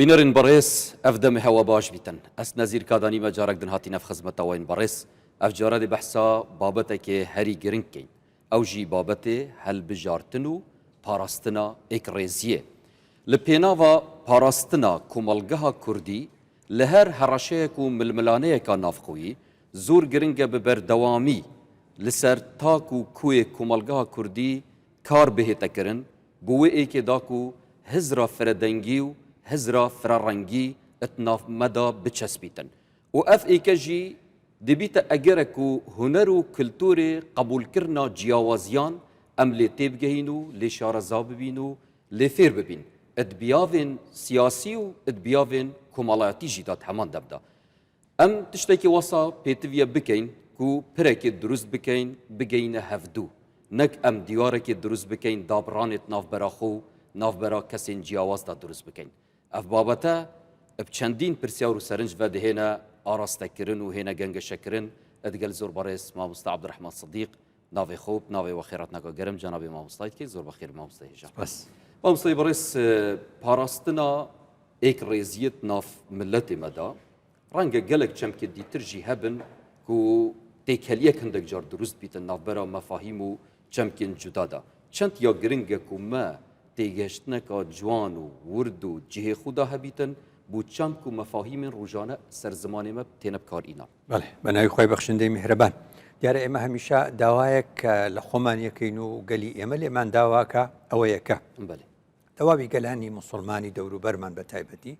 بینەرین بەڕێز ئەڤ دەمێ هەوا باش بیتن ئەس نەزیر کادانی مە جارەک دن هاتینە خزمەتە وەین بەڕێز ئەڤ جارە دێ بەحسا بابەتەکێ هەری گرنگ کەین ئەو ژی بابەتێ هەلبژارتن و پاراستنا ئێکڕێزیێ لە پێناڤا پاراستنا کومەڵگەها کوردی لە هەر هەڕەشەیەک و ململانێیەکا ناڤخۆیی زۆر گرنگە بە بەردەوامی لەسەر تاک و کۆێ کومەڵگەها کوردی کار بهێتە کرن بۆ وێ ئێکێ دا کو هزرا فرەدەنگی و هزرا فرەڕەنگی ت ناڤ مەدا بچەسپیتن و ئەڤ ئێکە ژی دبیتە ئەگەرە کو هونەر و کلتورێ قەبوولکرنا جیاوازیان ئەم لێ تێبگەهین و لێ شارەزا ببین و لێ فێر ببین ت بیاڤێن سیاسی و ت بیاڤێن کومەڵایەتی ژی دا ت هەمان دەم دا. ئەم تشتێکی وەسا پێتڤیە بکەین کو پرەکێ دروست بکەین بگەینە هەڤدوو نەک ئەم دیوارێکێ دروست بکەین دابڕانێت ناڤبەرا خۆ و ناڤبەرا کەسێن جیاوازدا دروست بکەین. ئەڤ بابەتە ب چەندین پرسیار و سەرنج ڤە دهێنە ئاراستەکرن و هێنە گەنگەشەکرن ئدگەل زۆر بەڕێز مامۆستا عەبدولڕەحمان سدیق ناڤێ خۆ ب ناڤێ وە خێراتنەکا گەرم جەنابێ مامۆستای دکەین زۆر بەخێر مامۆستای هێژا. سپاس. مامۆستای بەڕێز پاراستنا ئێک ڕێزیەت ناڤ ملەتێ مەدا ڕەنگە گەلەک چەمکێ دیتر ژی هەبن کو تێکەلیەک هندەک جار دروست بیتن ناڤبەرا مەفاهیم و چەمکێن جودادا. چەند یا گرنگە کو مە تێگەشتنەکا جوان و ورد و جهێ خودا هەبیتن بو چەمک و مەفاهیمێن ڕوژانە سەر زمانێ مە تێنە بکار ئینان. بەڵێ، بە ناوی خوای بەخشندەی میهرەبان. دیارە ئێمە هەمیشە داوایەک کە لە خۆمان یەکەین و گەلی ئێمە لێمان داواکە ئەوەیە کە بەڵێ. تەواوی گەلانی موسڵمانی دەوروبەرمان بە تایبەتی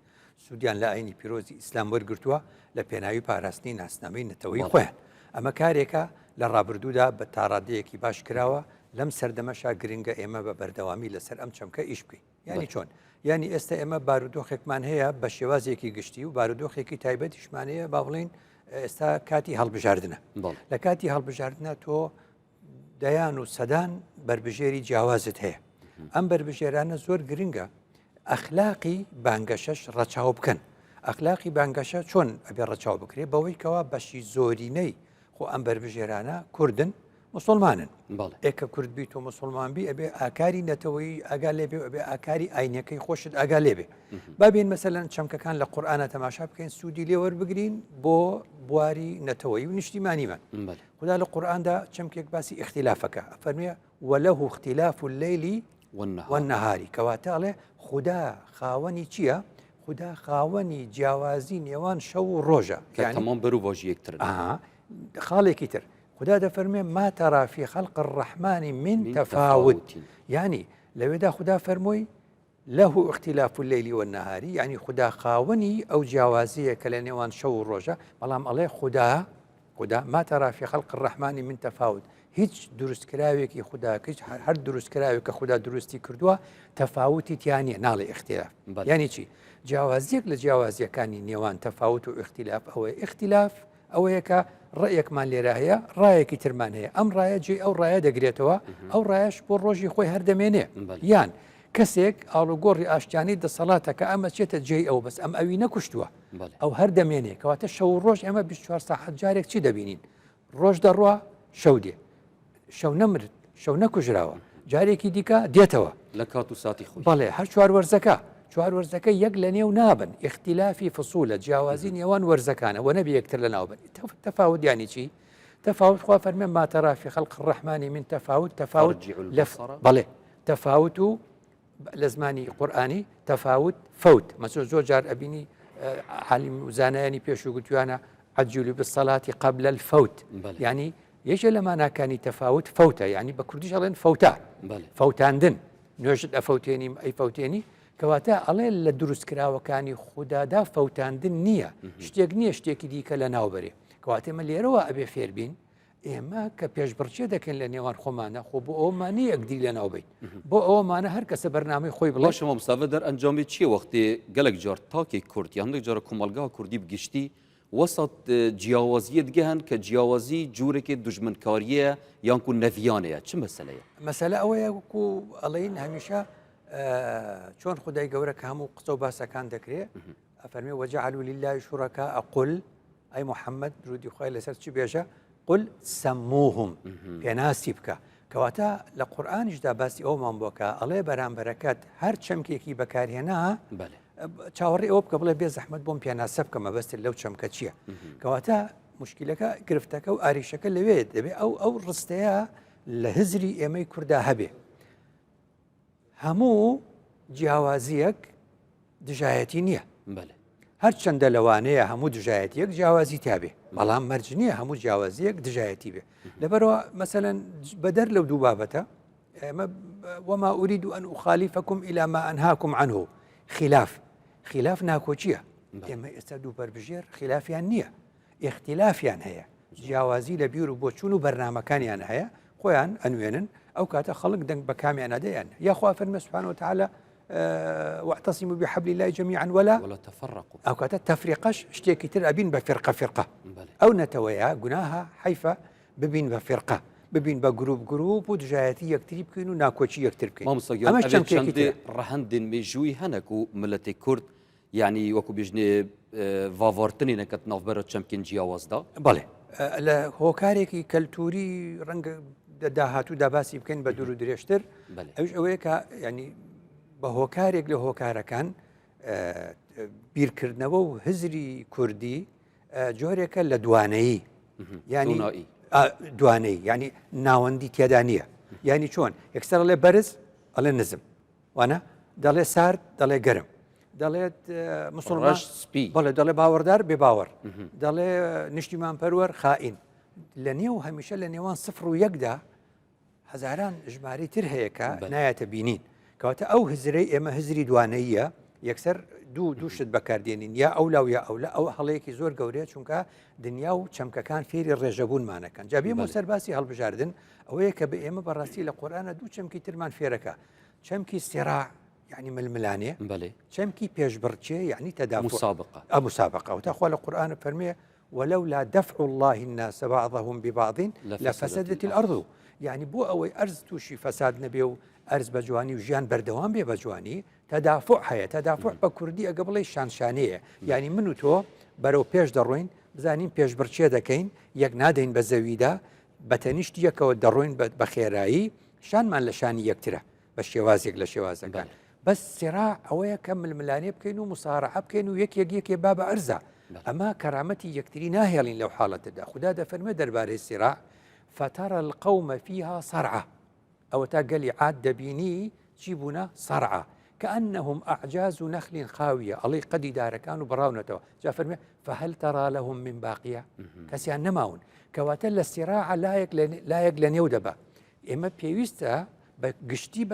سوودیان لە ئاینی پیرۆزی ئیسلام وەرگرتووە لە پێناوی پاراستنی ناسنامەی نەتەوەی خۆیان. ئەمە کارێکە لە ڕابردوودا بە تاڕادەیەکی باش کراوە، لەم سەردەمەشا گرنگە ئێمە بە بەردەوامی لەسەر ئەم چەمکە ئیش بکەین. یانی چۆن؟ یانی ئێستا ئێمە بارودۆخێکمان هەیە بە شێوازێکی گشتی و بارودۆخێکی تایبەتیشمان هەیە با بڵێین ئێستا کاتی هەڵبژاردنە. لە کاتی هەڵبژاردنە تۆ دەیان و سەدان بەربژێری جیاوازت هەیە ئەم بەربژێرانە زۆر گرنگە ئەخلاقی بانگەشەش ڕەچاو بکەن ئەخلاقی بانگەشە چۆن ئەبێ ڕەچاو بکرێ بەوەی کەوا بەشی زۆرینەی خۆ ئەم بەربژێرانە کوردن مسلمانن ئێکە کورد بیت و مسلمان بی ئەبێ ئاکاری نەتەوەی ئاگا لێبێ ئەبێ ئاکاری ئاینەکەی خۆشت ئاگا لێبێ با بێن مەسەلەن چەمکەکان لە قورئانا تەماشا بکەین سوودی لێ وەربگرین بۆ بواری نەتەوەیی و نیشتیمانیمان خودا لە قورئاندا چەمکێک باسی ئیختیلافەکە ئەفەرموێ وله اختلاف الليل والنهار کەواتە ئەڵێ خودا خاوەنی چییە؟ خودا خاوەنی جیاوازی نێوان شەو و ڕۆژە کە تەمام بەروباژی یەکترن. خاڵێکی تر خودا دەفەرموێ ما ترى في خلق الرحمن من تفاوت یعنی لەوێدا خودا فەرمووی له اختلاف الليل والنهار یانی خودا خاوەنی ئەو جیاوازیە کە لە نێوان شەو و ڕۆژە بەڵام ئەڵێ خودا خودا ما ترى في خلق الرحمن من تفاوت هیچ دروستکراوێکی خودا هیچ هەر دروستکراوێک کە خودا دروستی کردووە تەفاوتی تیا نییە ناڵێ اختلاف یانی چی جیاوازیەک لە جیاوازیەکانی نێوان تەفاوت و اختلاف ئەوەیە اختلاف ئەوەیە کە ڕەئیەکمان لێرە هەیە، ڕایەکی ترمان هەیە، ئەم ڕایە جێی ئەو ڕایە دەگرێتەوە، ئەو ڕایەش بۆ ڕۆژی خۆی هەر دەمێنێ. یان کەسێک ئاڵوگۆڕی ئاشتیانەی دەسەڵاتە کە ئەمە چێتە جێی ئەو بەس ئەم ئەوی نەکوشتووە، ئەو هەر دەمێنێ. کەواتە شەو و ڕۆژ ئێمە 24 ساعەت جارێک چی دەبینین؟ ڕۆژ دەڕوا، شەو دێ. شەو نەمرد، شەو نەکوژراوە، جارێکی دیکە دێتەوە. لە کات و ساتی خۆی. بەڵێ، هەر چوار وەرزەکە. چوار وەرزەکە یەک لە نێو نابن، ئیختیلافی فسوولە، جیاوازی نێوان وەرزەکانە، وە نەبێ یەکتر لە ناو بن. تەفاوت یانی چی؟ تەفاوت خوا فەرمێ ما ترى في خلق الرحمن من تفاوت، تەفاوت لە بەڵێ، تەفاوت و لە زمانی قورئانی تەفاوت فەوت مەسەلەن زۆر جار ئەبینی عالم و زانایانی پێشوو گوتویانە عجلوا بالصلاة قبل الفوت یعنی یەکێ لە ماناکانی تەفاوت فەوتە یعنی بە کوردیش ئەڵێن فەوتە فەوتاندن نوێژت ئەفەوتێنی ئەی فەوتێنی کەواتە ئەڵێ لە دروستکراوەکانی خودادا فەوتاندن نییە شتێک نییە شتێکی دیکە لە ناوبەرێ کەواتە ئێمە لێرەوە ئەبێ فێربین ئێمە کە پێشبڕکێ دەکەین لە نێوان خۆمانە خۆ بۆ ئەومان نییە یەکدی لەناو بین بۆ ئەومانە هەر کەسە بەرنامەی خۆی بڵێ. باشە مامۆستا ئەڤە دەرئەنجامێ چییە وەختێ گەلەک جار تاکێک کورد یان هەندێک جارە کۆمەڵگا کوردی بگشتی وەسەت جیاوازیە دگە هەن کە جیاوازی جورێکێ دوژمنکاریە یان کو نەڤیانەیە چ مەسەلەیە؟ مەسەلە ئەوەیە وەکو ئەڵێین هەمیشە چۆن خودای گەورە کە هەموو قسە و باسەکان دەکرێ ئەفەرمێ وجعلوا لله شرکاء قل ئەی محەممەد درودی خوای لەسەر چی بێژە قل سموهم پێناسی بکە کەواتە لە قورئانیشدا باسی ئەومان بۆکە ئەڵێ بەرامبەرەکەت هەر چەمکێکی بەکارهێنا. چاوەڕێ ئەوە بکە بڵێ بێ زەحمەت بۆم پێناسە بکە مەبەستت لەو چەمکە چییە کەواتە مشکلەکە گرفتەکە و ئاریشەکە لەوێ دەبێ ئەو ئەو ڕستەیە لە هزری ئێمەی کووردا هەبێ هەموو جیاوازیەک دژایەتی نییە هەرچەندە لەوانەیە هەموو دژایەتیەک جیاوازی تابێ بەڵام مەرج نییە هەموو جیاوازیەک دژایەتی بێ لەبەرەوە مەسەەن بەدەر لەو دوو بابەتە ئێمە وما أريد أن أخالفكم إلى ما أنهاكم عنه خلاف خلاف ناکۆکیە ئێمە ئێستا دوو بەربژێر خلافیان نییە ئیختیلافیان هەیە جیاوازی لە بیر و بۆچوون و بەرنامەکانیان هەیە خۆیان ئەنوێنن ئەو کاتە خەڵک دەنگ بە کامیان ئەدەیان یاخوا فەرمە سبحانه وتعالى واعتصموا بحبل الله جميعا ولا ولا تفرقوا ئەو کاتە تەفریقەش شتێکی تر ئەبین بە فرقە فرقە ئەو نەتەوەیە گوناهە حیفە ببین بە فرقە ببین بە گروپ گروپ و دژایەتی یەکتری بکەین و ناکۆکی یەکتر بکەین مامۆستا گیان ئەمەش ئەوێ چەمکێکی چەندێ ترە. ڕەهەندێن مێژووی هەنە کو ملەتێ کورد یعنی وەکو بێژنێ ڤاڤارتنێ نەکەت ناڤبەرە چەمکێن جیاوازدا؟ بەڵێ لە هۆکارێکی کەلتوری ڕەنگە لە داهاتوودا باسی بکەین بە دوور و درێژتر بەلێ. ئەوش ئەوەیە کە ینی بە هۆکارێک لە هۆکارەکان بیرکردنەوە و هزری کوردی جۆرێکە لە دوانەیی ینی دوانەی ینی ناوەندی تێدا نییە ینی چۆن یەکسەر ئەڵێ بەرز ئەڵێ نزم وانە دەڵێ سارد دەڵێ گەرم دەڵێت مسلمان سپی بەڵێ دەڵێ باوەڕدار بێ باوەڕ دەڵێ نیشتیمان پەروەەر خائین لە نێو هەمیشە لە نێوان سفر و یەکدا هەزاران ژمارەی تر هەیە کە نایەتە بینین کەواتە ئەو هزرەی ئێمە هزری دوانەیە یەکسەر دوو دوو شت بەکاردێنین یا ئەو لاو یا ئەو لە ئەو هەڵەیەکی زۆر گەورەیە چونکە دنیا و چەمکەکان فێری ڕێژەبوونمانەکەن جا بێمە سەرباسی هەڵبژاردن ئەوەیە کە بە ئێمە بەڕاستی لە قورئانە دوو چەمکی ترمان فێرەکە چەمکی سێرا یعنی ململانێ بەێ چەمکی پێشبڕکێ یعنی تەدا مسابقە ئە مسابقە و تاخوا لە قورئانە فەرمێ ولولا دفع الله الناس بعضهم ببعض لفسدت الأرض یعنی بۆ ئەوەی ئەرز تووشی فەساد نەبێ و ئەرز بە جوانی و ژیان بەردەوام بێ بە جوانی تەدافع هەیە تەدافع بە کوردی ئەگە بڵێ شانشانەیە یعنی من و تۆ بەرەو پێش دەڕۆین بزانین پێشبڕکێ دەکەین یەک نادەین بە زەویدا بە تەنیشت یەکەوە دەڕۆین بە خێرایی شانمان لە شانی یەکترە بە شێوازێک لە شێوازەکان بەس سێرا ئەوەیە کە ململانێ بکەین و مسارعە بکەین و یەکێک یەکێ با بە ئەرزە ئەمە کەرامەتی یەکتری ناهێڵین لەو حاڵەتەدا خودا دەفەرمێ دەربارەی سیرا فترى القوم فيها صرعى ئەوەتا گەلی عاد دەبینی چی بوونە صرعى كأنهم أعجاز نخل خاوية ئەڵێی قەدی دارەکان و بڕاونەتەوە جا فەرمێ فهل ترى لهم من باقية کەسیان نەماون کەواتە لە سیراع لایەک لایەک لە نێو دەبا ئێمە پێویستە بە گشتی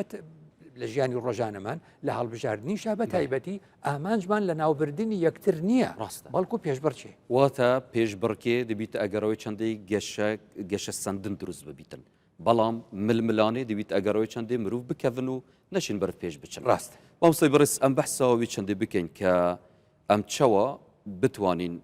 لە ژیانی ڕۆژانەمان لە هەڵبژاردنیشا بە تایبەتی ئامانجمان لە ناوبردنی یەکتر نییە ڕاستە بەڵکو پێشبڕکێ. واتە پێشبڕکێ دەبیتە ئەگەرەوەی چەندەی گەشە گەشە سەندن دروست ببیتن بەڵام ململانێ دەبیتە ئەگەرەوەی چەندەی مروڤ بکەڤن و نەشین بەرف پێش بچن. ڕاستە. مامۆستای بەڕێز ئەم بەحسا وی چەندەی بکەین کە ئەم چەوە بتوانین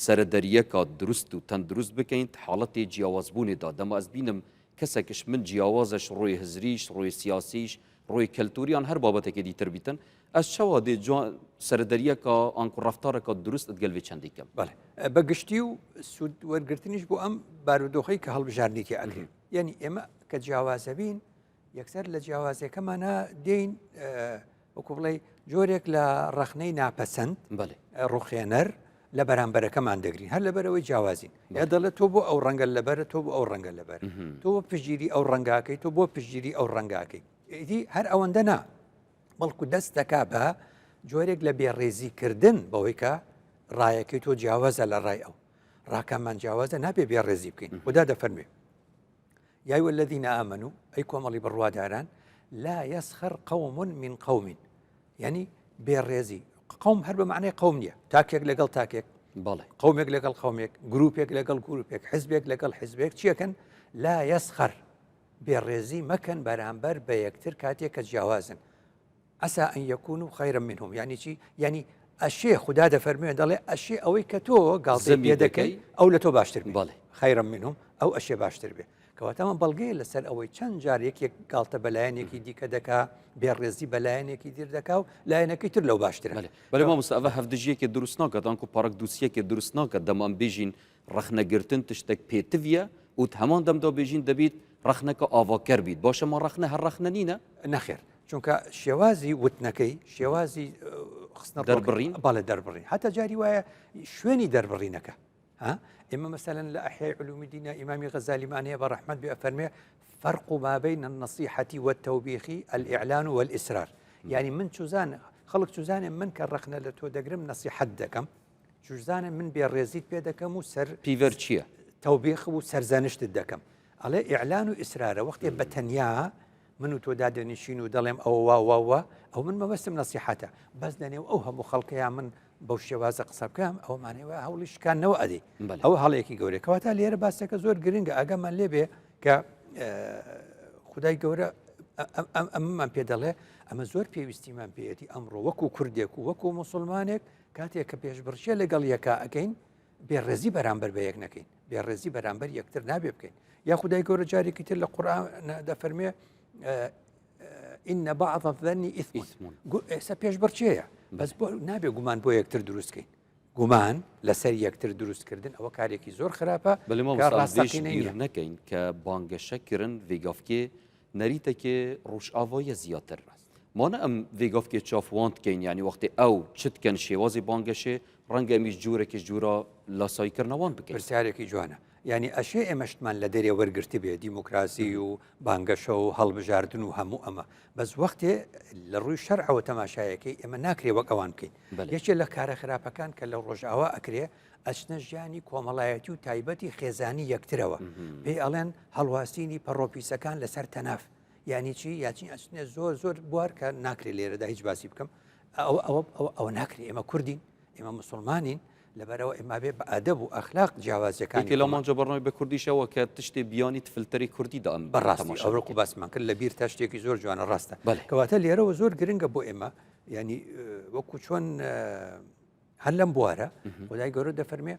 سەرەدەریەکە دروست و تەندروست بکەین حاڵەتی جیاوازبوونێ دا دەما ئەز بینم کەسەکش من جیاوازەش ڕووی هزریش ڕووی سیاسیش ڕووی کەلتوریان هەر بابەتێکی دیتر بیتن ئەز چەوا دێ جوان سەرەدەریەکە ئانکو ڕەفتارەکە دروست ئەدگەل وێ چەندی کەم. بەڵێ بە گشتی و سوود وەرگرتنیش بۆ ئەم بارودۆخەی کە هەڵبژاردنی تێ ئەکرێ یعنی ئێمە کە جیاوازەبین یەکسەر لە جیاوازیەکەمانە دێین وەکو بڵێ جۆرێک لە ڕەخنەی ناپەسەند ڕوخێنەر لە بەرامبەرەکەمان دەگرین هەر لەبەرەوەی جیاوازین یا دەڵێت تۆ بۆ ئەو ڕەنگە لەبەرە تۆ بۆ ئەو ڕەنگە لەبەر تۆ بۆ پشتگیری ئەو ڕەنگاکەی تۆ بۆ پشتگیری ئەو ڕەنگاکەی ئیدی هەر ئەوەندە نا بەڵکو دەست دەکا بە جۆرێک لە بێڕێزیکردن بەوەی کە ڕایەکەی تۆ جیاوازە لە ڕای ئەو ڕاکەمان جیاوازە نابێ بێڕێزی بکەین خدا دەفەرمێ یا ایها الذین آمنوا ئەی کۆمەڵی بڕواداران لا یسخر قوم من قوم یعنی بێڕێزی قوم هەر بە معنای قوم نییە تاکێک لەگەڵ تاکێک بەڵێ قومێک لەگەڵ قومێک گروپێک لەگەڵ گروپێک حزبێک لەگەڵ حزبێک چیەکەن لا یسخر بێڕێزی مەکەن بەرامبەر بە یەکتر کاتێک کە جیاوازن عسى أن يكونوا خيرا منهم یعنی چی یعنی ئەشێ خودا دەفەرموێ دەڵێ ئەشێ ئەوەی کە تۆ گاڵتەی پێ دەکەی ئەو لە تۆ باشتر بێ بەڵێ. خيرا منهم ئەو ئەشێ باشتر بێ کەواتە ئەمە بەڵگەیە لەسەر ئەوەی چەند جار یەکێک گاڵتە بە لایەنێکی دیکە دەکا بێڕێزی بە لایەنێکی تر دەکا و لایەنەکەی تر لەو باشترە بەلێ بەلێ مامۆستا ئەڤە هەڤدژیەکێ دروست ناکات ئانکو پارک دوسیەکێ دروست ناکات دەما ئەم بێژین ڕەخنەگرتن تشتەک پێتڤیە و هەمان دەمدا بێژین دەبیت ڕەخنەکە ئاڤاکەر بیت باشە ما ڕەخنە هەر ڕەخنە نینە؟ نەخێر. چونکە شێوازی وتنەکەی شێوازی خستنە دەربڕین بەڵێ دەربڕین هەتا جاری وایە شوێنی دەربڕینەکە ها ئێمە مەسەلەن لە ئەحیای علومی دینە ئیمامی غەزالیمان هەیە بە ڕەحمەت بێ ئەفەرمێ فرق ما بین النصیحة والتوبیخ الإعلان والإصرار یعنی من چوزان خەڵک چوزانێ من کە ڕەخنە لە تۆ دەگرم نەسیحەت دەکەم چوزانە من بێ ڕێزیت پێ دەکەم و سەر پیڤەر چییە؟ تەوبیخ و سەرزەنشتت دەکەم ئەڵێ ئیعلان و ئیسرارە وەختێ بە تەنیا من و تۆ دادەنیشین و دەڵێم ئەوە وا وا وا ئەو من مەبەستم نەسیحەتە بەس لەنێو ئەو هەموو خەڵکەیە من بەو شێوازە قسە بکەم ئەوە مانای وایە هەوڵی شکاندنەوە ئەدەی ئەوە هەڵەیەکی گەورەیە کەواتە لێرە باسەکە زۆر گرنگە ئاگامان لێبێ کە خدای گەورە ئەممان پێ دەڵێ ئەمە زۆر پێویستیمان پێیەتی ئەمڕۆ وەکو کوردێک و وەکو مسلمانێک کاتێک کە پێشبڕکێ لەگەڵ یەکا ئەەکەین بێڕێزی بەرامبەر بە یەک نەکەین بێڕێزی بەرامبەر یەکتر نابێ بکەین یا خدای گەورە جارێکی تر لە قورآن دەفەرمێ إن بعض الظن إثم ئێستا پێشبڕکێیە بەس بۆ نابێ گومان بۆ یەکتر دروستکەین گومان لەسەر یەکتر دروستکردن ئەوە کارێکی زۆر خراپە بەێ ڕاستەقینە نەکەین کە بانگەشەکردن ڤێگافکێ نەریتەکێ ڕۆژئاوایە زیاتر مانە ئەم ڤێگافکێ چافوان دکەین یعنی وەختی ئەو چ دکەن شێوازی بانگەشێ ڕەنگە ئەمیش جورێکیش جورا لاساییکردنەوان بکەین. پرسیارێکی جوانە. یانی ئەشێ ئێمە شتمان لە دەرێ وەرگرتبێ، دیموکراسی و بانگەشە و هەڵبژاردن و هەموو ئەمە، بەس وەختێ لە ڕووی شەرعەوە تەماشایەکەی ئێمە ناکرێ وەک ئەوان بکەین. یەکێ لە کارە خراپەکان کە لە ڕۆژئاوا ئەکرێ ئەچنە ژیانی کۆمەڵایەتی و تایبەتی خێزانی یەکترەوە. پێی ئەڵێن هەڵواسینی پەڕۆپیسەکان لەسەر تەناف. یانی چی؟ یاچین ئەچنە زۆر زۆر بوار کە ناکرێ لێرەدا هیچ باسی بکەم. ئەوە ئەوە ئەوە ناکرێ ئێمە کوردین ئێمە مسلمانین لەبەرەوە ئێمە بێ بە ئەدەب و ئەخلاق جیاوازیەکان یەکێ لەمانجە بەڕنامەی بە کوردیشەوە کە تشتێ بیانی فلتەری کوردی دا ئەم بەڕاستی ئەوڕۆ باسمان کرد لە بیر تا شتێکی زۆر جوانە ڕاستە کەواتە لێرەوە زۆر گرنگە بۆ ئێمە ینی وەکو چۆن هەر لەم بوارە خدای گەورە دەفەرمێ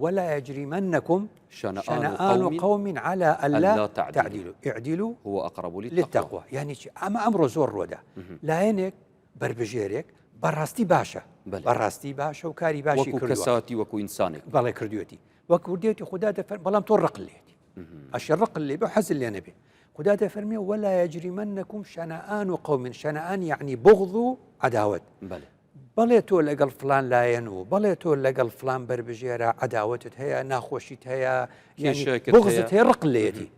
ولا يجرمنكم شنآن قوم على ألا تعدلوا اعدلوا هو أقرب للتقوى یعنی چی ئەمە ئەمڕۆ زۆر ڕۆدا لایەنێک بەربژێرێک بەڕاستی باشە بەڕاستی باشە و کاری باشی وەکو کەساتی وەکو ئینسانێک بەڵێ کردوێتی وەک وردێتی خدا دەفەر بەڵام تۆ ڕق لێتی ئەشە ڕق لێ بە حەزل لێ نەبێ خدا دەفەرمێ ولا يجرمنكم شنآن قوم شنآن يعني بغض عداوت بەڵێ بەڵێ تۆ لەگەڵ فلان لایەن و بەڵێ تۆ لەگەڵ فلان بەربژێرە عەداوەتت هەیە ناخۆشیت هەیە بغزت هەیە ڕق لێتی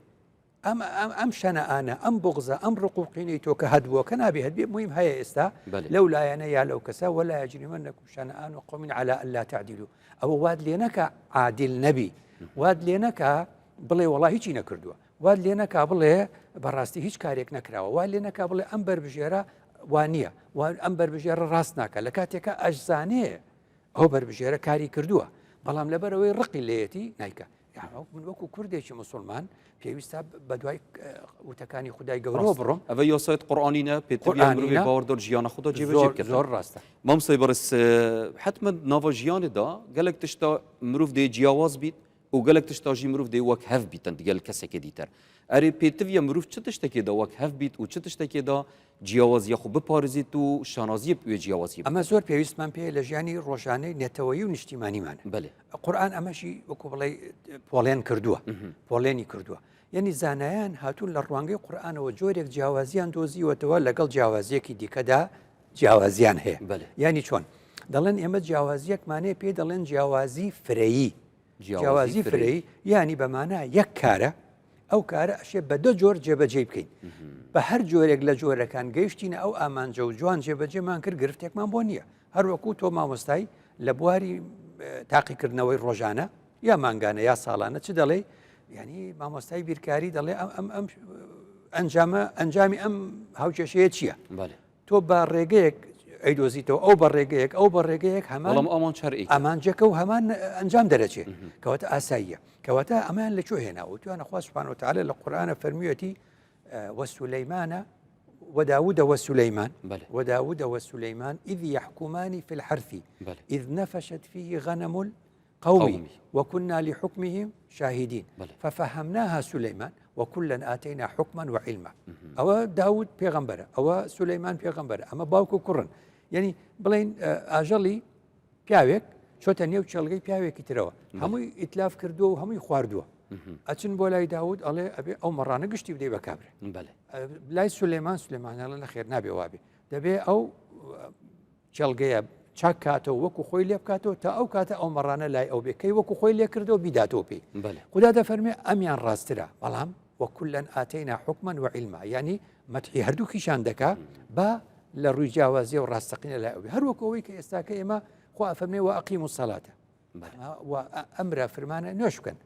ئەم ئەم ئەم شەنەئانە ئەم بغزە ئەم ڕق و قینەی تۆ کە هەبووە کە نابێ هەبێ مهم هەیە ئێستا لەو لایەنە یا لەو کەسە ولا يجرمنكم شنآن قوم على ألا تعدلوا ئەوە وات لێ نەکە عادل نەبی وات لێ نەکە بڵێ وەڵا هیچی نەکردووە وات لێ نەکا بڵێ بەڕاستی هیچ کارێک نەکراوە وا لێ نەکا بڵێ ئەم بەربژێرە وا نییە و ئەم بەربژێرە ڕاست ناکە لە کاتێکە ئەشزانێ ئەو بەربژێرە کاری کردووە بەڵام لەبەرەوەی ڕقی لێیەتی نیکە من وەکو کوردێکی مسلمان پێویستە بە دوای وتەکانی خدای گەورەوە بڕۆم ئەوە یاسایت قورآانینە پێ باوەڕدار ژیانە خوددا جێبەجێ بکە زۆر ڕاستە مامۆستای بەڕێز حتمما ناوە ژیانێدا gelek tişta mirov dê ciyawaz bît û gelek tişta jî mirov dê wek hev bîtin digel kesekê dîtir. Erê pêtiviya mirov çi tiştekê de wek hev bît û çi tiştekê de ciyawaziya xwe biparêzît û şanaziyê bi wê ciyawaziyê bike. ئەمە زۆر پێویستمان پێیە لە ژیانی ڕۆژانەی نەتەوەیی و نیشتیمانیمانە. بەلێ. قورئان ئەمەشی وەکو بڵێی پۆڵێن کردووە، پۆڵێنی کردووە. یەنی زانایان هاتوون لە ڕوانگەی قورئانەوە جۆرێک جیاوازیان دۆزیوەتەوە لەگەڵ جیاوازییەکی دیکەدا جیاوازیان هەیە. بەلێ. یانی چۆن؟ دەڵێن ئێمە جیاوازییەکمان هەیە پێی دەڵێن جیاوازی فرەیی. جیاوازی فرەیی یانی بە مانا یەک کارە ئەو کارە ئەشێ بە دە جۆر جێبەجێ بکەین بە هەر جۆرێک لە جۆرەکان گەیشتینە ئەو ئامانجە و جوان جێبەجێمان کرد گرفتێکمان بۆ نییە هەروەکو تۆ مامۆستای لە بواری تاقیکردنەوەی ڕۆژانە یا مانگانە یا ساڵانە چ دەڵێ ینی مامۆستای بیرکاری دەڵێ ئەم ئەم ئەم ئەنجامە ئەنجامی ئەم هاوکێشەیە چییە؟ تۆ بە ڕێگەیەک ئەیدۆزیتەوە ئەو بە ڕێگەیەک ئەو بە ڕێگەیەک هەمان بەڵام ئامانج هەر ئێکە. ئامانجەکە و هەمان ئەنجام دەرەچێ کەواتە ئاساییە کەواتە ئەمەیان لە کوێ هێناوە وتویانە خوا سبحانە وتعالی لە قورئانە فەرموویەتی وسليمان وداود وسليمان بله. وداود وسليمان إذ يحكمان في الحرث بله. إذ نفشت فيه غنم القوم قوم. وكنا لحكمهم شاهدين بله. ففهمناها سليمان وكلا آتينا حكما وعلما ئەوە داود پێغەمبەرە ئەوە سولەیمان پێغەمبەرە ئەمە باوک و کوڕن یعنی بڵێن ئاژەڵی پیاوێک چۆتە نێو چێڵگەی پیاوێکی ترەوە هەمووی ئیتلاف کردووە و هەمووی خواردووە. ئەچن بۆ لای داود ئەڵێ ئەبێ ئەو مەڕانە گشتی بدەی بە کابرا لای سولێمان سولێمان ئەڵێ نەخێر نابێ وابێ دەبێ ئەو کێڵگەیە چاک کاتەوە وەکو خۆی لێ بکاتەوە تا ئەو کاتە ئەو مەڕانە لای ئەو بێ کەی وەکو خۆی لێ کردەوە بیداتەوە پێی خودا دەفەرمێ ئەمیان ڕاسترە بەڵام وكلا آتينا حكما وعلما یعنی مەتحی هەردووکیشان دەکا با لە ڕووی جیاوازی و ڕاستەقینە لای ئەوێ هەروەکو ئەوەی کە ئێستاکە ئێمە خوا ئەفەرمێ وأقيموا الصلاة ئەمرە فرمانە نوێژ بکەن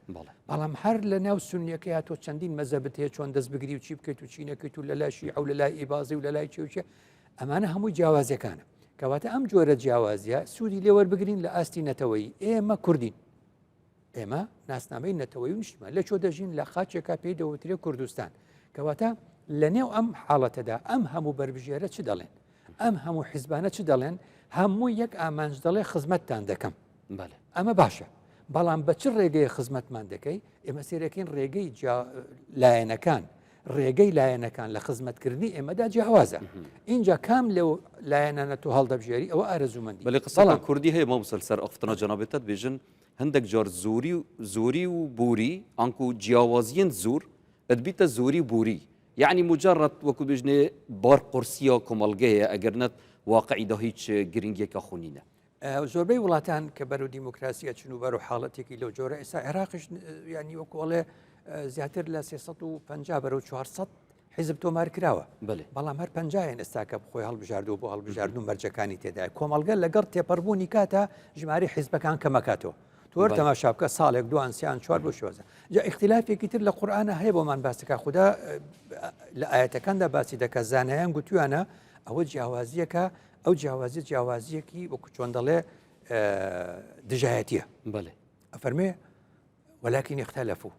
بەڵام هەر لە ناو سنیەکەی تۆ چەندین مەزەبت هەیە چۆن دەست بگری و چی بکەیت و چی نەکەیت و لە لای شیعە و لە لای ئیبازی و لە لای چێوچێ ئەمانە هەموو جیاوازیەکانە کەواتە ئەم جۆرە جیاوازیە سوودی لێوەربگرین لە ئاستی نەتەوەیی ئێمە کوردین ئێمە ناسنامەی نەتەوەی و نیشتمان لە چۆ دەژین لە خاچێکا پێی دەوترێ کوردستان کەواتە لە نێو ئەم حاڵەتەدا ئەم هەموو بەربژێرە چ دەڵێن ئەم هەموو حیزبانە چ دەڵێن هەموو یەک ئامانج دەڵێ خزمەتتان دەکەم ئەمە باشە بەڵام بە چ ڕێگەیە خزمەتمان دەکەی ئێمە سێرەکەین ڕێگەی لایەنەکان ڕێگەی لایەنەکان لە خزمەتکردنی ئێمەدا جیاوازە اینجا کام لەو لایەنانە تۆ هەڵدەبژێری ئەوە ئارەزوومەندی بەێ قسەڵام کوردی هەیە مامۆستا سەر ئەفتنا جەنابێتت بێژن هەندێک جار زۆری و زۆری و بوری ئەنکو جیاوازیەن زۆر ئەدبیتە زۆری و بوری یعنی مجرد وەکو بژنێ بار قورسیە کۆمەڵگەیە ئەگەر نەت واقعیدا هیچ گرنگێکە خونینە زۆربەی وڵاتان کە بەرەو دیموکراسی ئەچن و بەرەو حاڵەتێکی لەو جۆرە ئێستا عێراقیش ینی وەکۆڵێ زیاتر لە 350 بەرەو 400 حیزب تۆمار کراوە بەڵام هەر پەنجایان ئێستاکە خۆی هەڵبژاردو بۆ هەڵبژاردن و مەرجەکانی تێدای کۆمەڵگە لەگەڵ تێپەڕبوونی کاتە ژماری حیزبەکان کەمەکاتەوە تۆر تەماشا بکە ساڵێک دوان سیان چوار بۆ شێوازە جا ئیختلافێکی تر لە قورئانە هەیە بۆمان باسەکە خوددا لە ئاەتەکاندا باسی دەکە زانایان گوتویانە ئەوە جیاوازیەکە ئەو جیاوازی جیاوازیەکی وەکو چۆن دەڵێ دژایەتیە بەێ ئەفەرمێ ولكن اختلفوا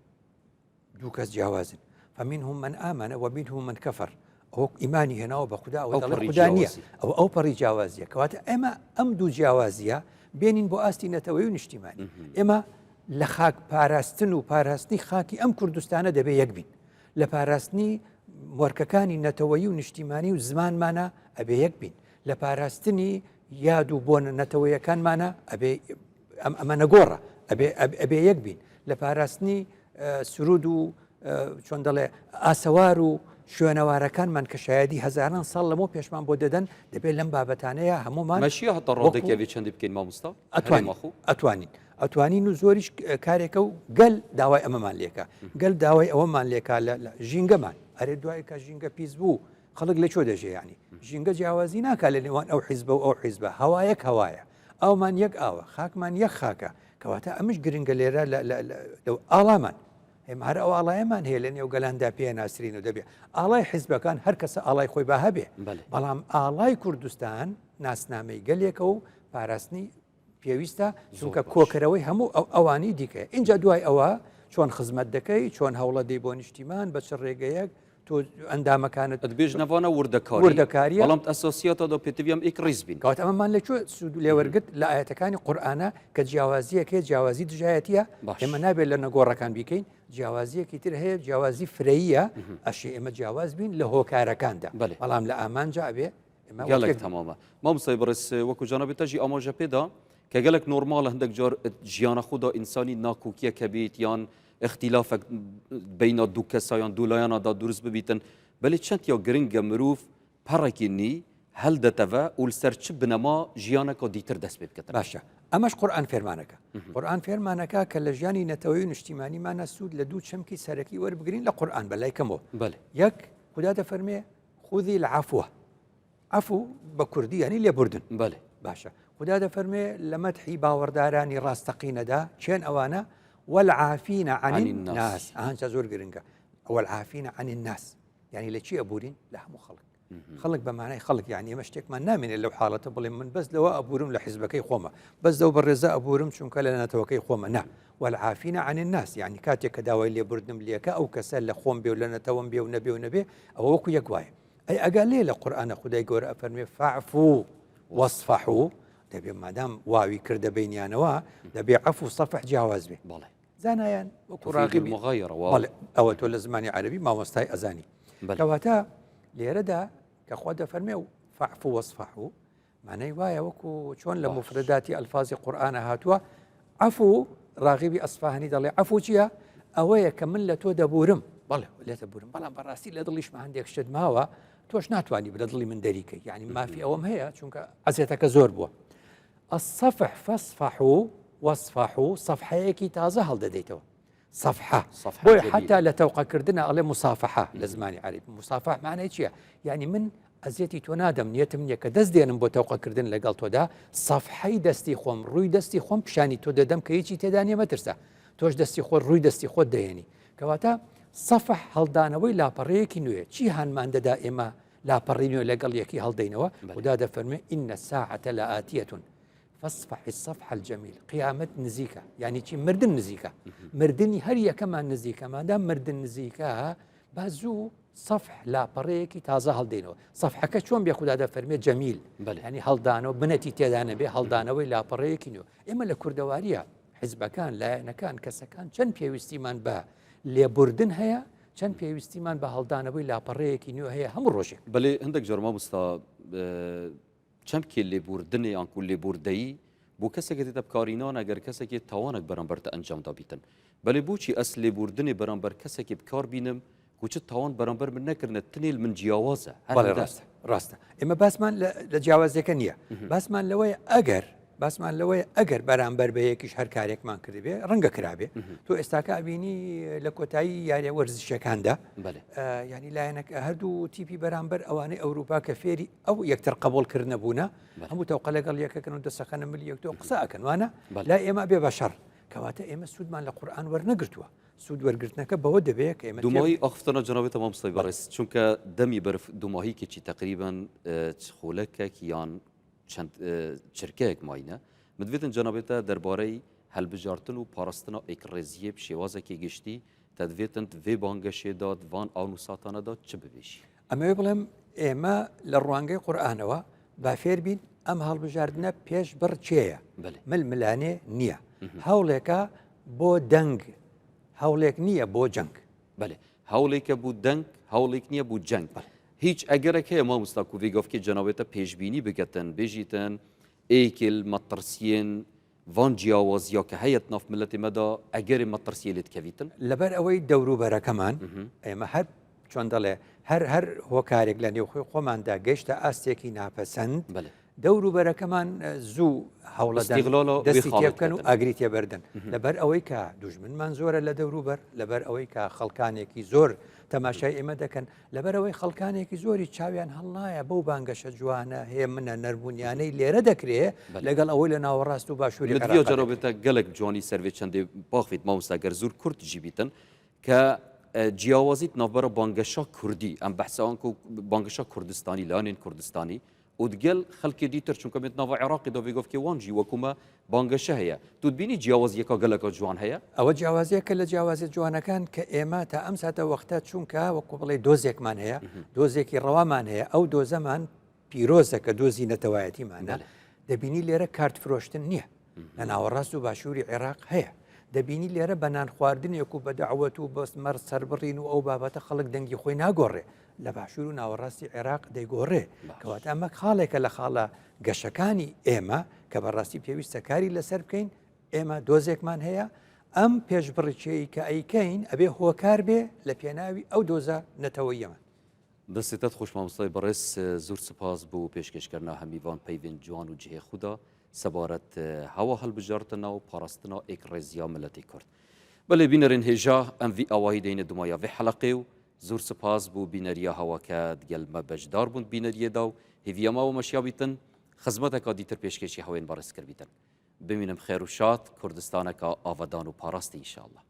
دوو کەس جیاوازن فمنهم من آمن ومنهم من كفر ئەوە ئیمانی هێناوە بە خودا ئەوە دەڵێ خودا نییە ئەوە ئەو پەڕی جیاوازیە کەواتە ئێمە ئەم دوو جیاوازیە بێنین بۆ ئاستی نەتەوەی و نیشتیمانی ئێمە لە خاک پاراستن و پاراستنی خاکی ئەم کوردستانە دەبێ یەک بین لە پاراستنی مۆرکەکانی نەتەوەیی و نیشتیمانی و زمانمانە ئەبێ یەک بین لە پاراستنی یاد و بۆنە نەتەوەیەکانمانە ئەبێ ئەمە نەگۆڕە ئەبێ یەک بین لە پاراستنی سرود و چۆن دەڵێ ئاسەوار و شوێنەوارەکانمان کە شایدی هەزاران ساڵ لەمە پێشمان بۆ دەدەن دەبێت لەم بابەتانەیە هەمومان مەشیە هەتا ڕۆدێکێ چەندی بکەین مامۆستا ئەتوانین ئەتوانین و زۆریش کارێکە و گەل داوای ئەمەمان لێکە گەل داوای ئەوەمان لێکا لە ژینگەمان ئەرێ دوای کە ژینگە پیس بوو خەڵک لە کوێ دەژێ یانی ژینگە جیاوازی ناکا لە نێوان ئەو حیزبە و ئەو حیزبە هەوا یەک هەوایە ئاومان یەک ئاوە خاکمان یەک خاکە کەواتە ئەمش گرنگە لێرە لەو ئاڵامان ئێمە هەر ئەو ئاڵایەمان هەیە لە نێو گەلاندا پێ ناسرین و دەبێ ئاڵای حیزبەکان هەر کەسە ئاڵای خۆی با هەبێ بەڵام ئاڵای کوردستان ناسنامەی گەلێکە و پاراستنی پێویستە چونکە کۆکەرەوەی هەموو ئەو ئەوانی دیکە اینجا دوای ئەوە چۆن خزمەت دەکەی چۆن هەوڵە دەی بۆ نیشتیمان بە چ ڕێگەیەک تۆ ئەندامەکانت بێژ نەوانە وردەکاری وردەکاری بەڵام ئەساسیاتە دا پێتویم ئێک ڕیز بین کەواتە ئەمەمان لە کوێ سوود لێوەرگرت لە ئاەتەکانی قورئانە کە جیاوازیەکەی جیاوازی دژایەتیە ئێمە نابێت لە نەگۆڕەکان بیکەین جیاوازیەکی تر هەیە جیاوازی فرەیە ئەشی ئێمە جیاواز بین لە هۆکارەکاندا بەڵام لە ئامانجا ئەبێ گەلەک تەمامە مامۆستای بەڕێز وەکو جەنابی تەژی ئاماژە پێدا کە گەلک نۆرماڵە هەندێک جار ژیانە خۆدا ئینسانی ناکۆکیە کە بیت یان اختلافێک بینە دوو کەسا یان دوو لایەنەدا دروست ببیتن بەلێ چەند یا گرنگە مرۆڤ پەڕێکی نی هەڵدەتەوە و لەسەر چ بنەما ژیانەکە دیتر دەست پێ بکەن باشە ئەمەش قورئان فێرمانەکە قورئان فێرمانەکە کە لە ژیانی نەتەوەی و نیشتیمانیمانە سوود لە دوو چەمکی سەرەکی وەربگرین لە قورئان بەلای کەمەوە یەک خودا دەفەرمێ خذی العفو عفو بە کوردی یعنی لێبوردن بەێ باشە خدا دەفەرمێ لە مەدحی باوەڕدارانی ڕاستەقینەدا چێن ئەوانە والعافین عن الناس ئەهانچە زۆر گرنگە والعافین عن الناس یعنی لە چی ئەبورین لە هەموو خەڵک خەڵک بە مانای خەڵک یعنی ئێمە شتێکمان نامێنێت لەو حاڵەتە بڵێ من بەس لەوە ئەبورم لە حیزبەکەی خۆمە بەس لەو بەڕێزە ئەبورم چونکە لە نەتەوەکەی خۆمە نا والعافین عن الناس یعنی کاتێک کە داوای لێبوردنم لێکە ئەو کەسە لە خۆم بێ و لە نەتەوەم بێ و نەبێ و نەبێ ئەوە وەکو یەک وایە ئەی ئەگا لێ لە قورئانە خودای گەورە ئەفەرمێ فاعفو واصفحوا دەبێ مادام واوی کردە بینیانەوە دەبێ عەفو و سەفح جیاواز بێ بەڵێ زانایان وەکو ڕاغب مغایرە بەڵێ ئەوە تۆ لە زمانی عەرەبی مامۆستای ئەزانی کەواتە لێرەدا کە خوا دەفەرمێ و فاعفو واصفحوا مانای وایە وەکو چۆن لە مفرداتی ئەلفازی قورئانە هاتووە عەفو ڕاغیبی ئەسفاهانی دەڵێ عەفو چییە؟ ئەوەیە کە من لە تۆ دەبورم بەڵێ لێ دەبورم بەڵام بەڕاستی لە دڵیشمە هەندێک شت ماوە تۆش ناتوانانی لە دڵی من دەریکەی یعنی مافی ئەوەم هەیە چونکە ئەزیەتەکە زۆر بووە الصفح فاصفحوا واصفحوا صفحەیەکی تازە هەڵدەدەیتەوە صفحە بۆیە حتا لە تەوقەکردنە ئەڵێ مسافحە لە زمانی عەرەبی مسافح معنای چییە؟ یعنی من ئەزیەتی تۆ نادەم نیەتم نییە کە دەست دێنم بۆ تەوقەکردن لەگەڵ تۆدا سەفحەی دەستی خۆم ڕووی دەستی خۆم پیشانی تۆ دەدەم کە هیچی تێدا نییە مەترسە تۆش دەستی خۆت ڕووی دەستی خۆت دەهێنی کەواتە سەفح هەڵدانەوەی لاپەڕەیەکی نوێ چی هانمان دەدا ئێمە لاپەڕی نوێ لەگەڵ یەکی هەڵدەینەوە خدا دەفەرمێ إن الساعة لآتية فاصفح الصفح الجمیل قیامەت نزیکە یعنی چی مردن نزیکە مردنی هەر یەکەمان نزیکە مادام مردن نزیکە با زوو صفح لاپەڕەیەکی تازە هەڵدەینەوە صفحەکە چۆن بێ خوددا دەفەرمێ جەمیل ینی هەڵدانەوە بنەتی تێدانەبێ هەڵدانەوەی لاپەڕەیەکی نوێ ئێمە لە کوردەواریە حزبەکان لایەنەکان کەسەکان چەند پێویستیمان بە لێبوردن هەیە چەند پێویستیمان بە هەڵدانەوەی لاپەڕەیەکی نوێ هەیە هەموو ڕۆژێک بەێ هەندێک جۆر مامۆستا چەمکی لێبووردنێ یانکو لێبووردەیی بۆ کەسێکە دێتە بکارینان ئەگەر کەسێکی تاوانێک بەرامبەر تە ئەنجام دابیتن. بەلێ بۆچی ئەس لێبووردنێ بەرامبەر کەسێکی بکار بینم کو چ تاوان بەرامبەر من نەکردنە تنێل من جیاوازە هەر بەڵێ ڕاستە ڕاستە ئێمە باسمان لە جیاوازیەکە نییە باسمان لەوەیە ئەگەر باسمان لەوەیە ئەگەر بەرامبەر بە یەکیش هەر کارێکمان کردبێ ڕەنگە کرابێ تۆ ئێستاکە ئەبینی لە کۆتایی یاریە وەرزشەکاندا ینی لایەنەکە هەردوو تیپی بەرامبەر ئەوانەی ئەوروپا کە فێری ئەو یەکتر قبوڵکردنە بوونە هەموو تەوقە لەگەڵ یەکەکەن و دەسەخەنە ملی یەکتۆ قسە ئەکەن وانە لای ئێمە بێ بە شەڕ کەواتە ئێمە سوودمان لە قورئان وەرنەگرتووە سوود وەرگرتنەکە بەوە دەبێت کە ئێمە دومایی ئاخفتنە جەنابێتە مامۆستای بەڕێز چونکە دەمی بەرف دوماهیکێکی تقریبا خولەکێک یان چەند چرکەیەک ماینە مدوێتن جەنابێتە دەربارەی هەلبژارتن و پاراستنا ئێکڕێزیێ ب شێوازەکی گشتی تەدڤێتن ڤێ بانگەشێ دا ڤان ئاون و ساتانە دا چ ببێژی؟ ئەمەوێ بڵێم ئێمە لە ڕوانگەی قورئانەوە با فێر بین ئەم هەڵبژاردنە پێش بڕکێیە ململانێ نییە هەوڵێکە بۆ دەنگ هەوڵێک نییە بۆ جەنگ. بەلێ هەوڵێکە بو دەنگ هەوڵێک نییە بو جەنگ. هیچ ئەگەرەک هەیە مامۆستا کوڤیگۆفکی جەناوێتە پێشبینی بگەتن بێژیتن ئێکل مەترسیێن ڤان جیاوازیا کە هەیە ناف ملەتێ مەدا ئەگەرێ مەترسیێ لێ دکەڤیتن؟ لەبەر ئەوەی دەوروبەرەکەمان ئێمە هەر چۆن دەڵێ هەر هەر هۆکارێک لە نێوخۆی خۆماندا گەیشتە ئاستێکی ناپەسەند دەوروبەرەکەمان زوو هەوڵەدەن دەستی تێ بکەن و ئاگری تێبەردن لەبەر ئەوەی کە دوژمنمان زۆرە لە دەوروبەر لەبەر ئەوەی کە خەڵکانێکی زۆر تەماشای ئێمە دەکەن لەبەرئەوەی خەڵکانێکی زۆری چاویان هەڵنایە بەو بانگەشە جوانە هێمنە نەرمونیانەی لێرە دەکرێ لەگەڵ ئەوەی لە ناوەڕاست و باشووری عێراق جەرەبێتە گەلک جوانی سەرێ چەندێ باخیت مامۆستا گەر زۆر کورت ژی بیتن کە جیاوازیت ناوبەرە بانگەشە کوردی ئەم بەحسەوان بانگەشە کوردستانی لانێن کوردستانی و دگەل خەلکێ دیتر چونکە مێت ناڤا عێراقی دا ڤێگۆفکێ وان ژی وەکوو مە بانگەشە هەیە تو دبینی جیاوازیەکا گەلەکا جوان هەیە؟ ئەوە جیاوازیەکە لە جیاوازیە جوانەکان کە ئێمە تا ئەم ساتە وەختە چونکە وەکو بڵێ دۆزێکمان هەیە دۆزێکی ڕەوامان هەیە ئەو دۆزەمان پیرۆزە کە دۆزی نەتەوایەتیمانە دەبینی لێرە کارت فرۆشتن نییە لە ناوەڕاست و باشووری عێراق هەیە دەبینی لێرە بە نان خواردنێک و بە دەعوەت و بەس مەر سەربڕین و ئەو بابەتە خەڵک دەنگی خۆی ناگۆڕێ لە باشوور و ناوەڕاستی عێراق دەیگۆڕێ کەواتە ئەمە خاڵێکە لە خاڵە گەشەکانی ئێمە کە بەڕاستی پێویستە کاری لەسەر بکەین ئێمە دۆزێکمان هەیە ئەم پێشبڕکێی کە ئەیکەین ئەبێ هۆکار بێ لە پێناوی ئەو دۆزە نەتەوەیەمان. دەستێتت خۆش مامۆستای بەڕێز زور سپاس بۆ پێشکەشکردنا هەمی ڤان پەیڤێن جوان و جهێ خودا سەبارەت هەوا هەلبژارتنا و پاراستنا ئێک ڕێزیا ملەتی کورد. بەلێ بینەرێن هێژا ئەم ڤی ئاواهی دەینە دومایا ڤێ حەلەقێ و زور سپاس بۆ بینەریا هەوا کە دگەل مە بەشدار بوون بینەریێدا و هیڤیا ماوە مەشیا بیتن خزمەتەکا دیتر پێشکێشی هەوێن بەڕێز کردبیتن. بمینم خێر و شاد کوردستانەکا ئاڤدان و پاراستێ ئینشاءاللە.